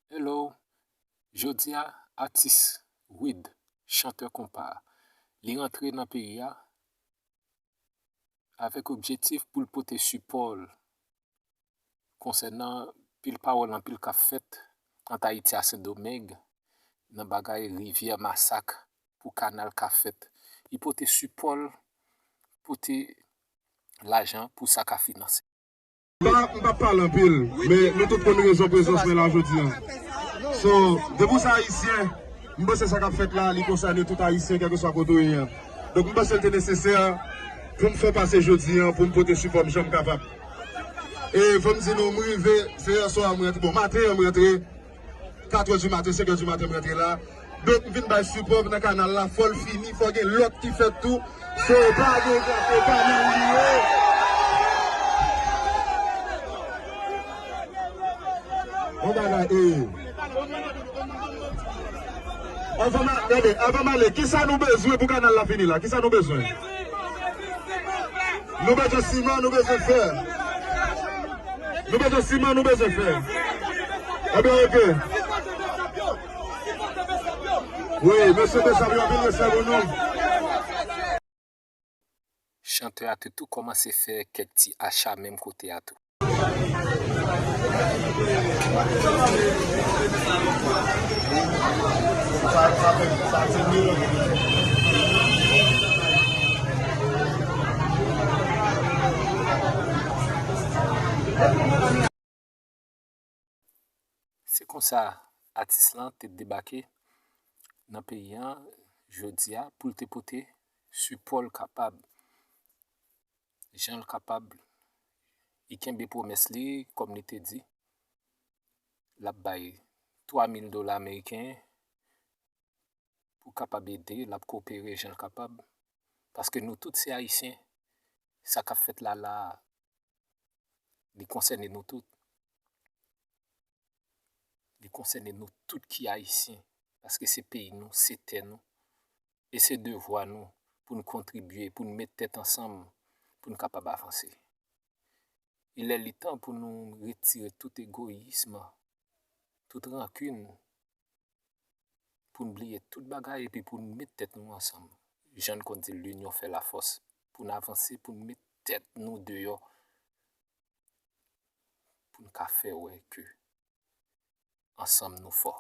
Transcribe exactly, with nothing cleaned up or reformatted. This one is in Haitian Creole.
Hello, jodi a, atis Wid, chantè konpa a, li rantre nan peyi a avèk objektif pou l pote sipò l konsènan anpil pawòl, anpil k ap fèt ant Ayiti a Sendomeng nan bagay rivyè, masak pou kanal k ap fèt. Li pote sipò l, pote lajan pou sa ka finanse. M pa, m p ap pale anpil, men nou tout konn rezon prezans mwen la jodi a. So, depi w se Ayisyen, m panse sa k ap fèt la, li konsène tout Ayisyen, kèlkeswa kote w ye a. Donk, m panse l te nesesè pou m fè pase jodi a, pou m pote sipò m jan m kapab. E fò m di nou, m rive, se yè swa m rantre, bon, maten an m rantre, katrè di maten, senkè di maten m rantre la. Donk, m vin bay sipò m nan kanal la, fò l fini, fò gen lòt ki fèt tou. So, pa gen gate, pa nan liye. Bon bagay, e. Anvan m a-, gade, anvan m ale, kisa nou bezwen pou kanal la fini la? Kisa nou bezwen? Nou bezwen siman, nou bezwen fè. Nou bezwen siman, nou bezwen fè. Ebyen, oke. Wi, mesye Besap, anpil respè pou nou. Chantè a te tou kòmanse fè kèk ti acha menm kote a tou. Se konsa atis lan te debake nan peyi an jodi a pou l te pote sipò l kapab, jan l kapab. Li kenbe pwomès li, kòm li te di, l ap bay twa mil dola ameriken pou kapab ede, l ap koopere jan l kapab. Paske nou tout se Ayisyen, sa k ap fèt la la a, li konsène nou tout. Li konsène nou tout ki Ayisyen, paske se peyi nou, se tè nou, e se devwa nou pou n kontribye, pou n met tèt ansanm, pou n kapab avanse. Li lè, li tan pou nou retire tout egoyism, tout rankin, pou n bliye tout bagay epi pou n met tèt nou ansanm. Jan n konn di, l'union fait la force. Pou n avanse, pou n met tèt nou deyò, pou n ka fè wè ke ansanm nou fò.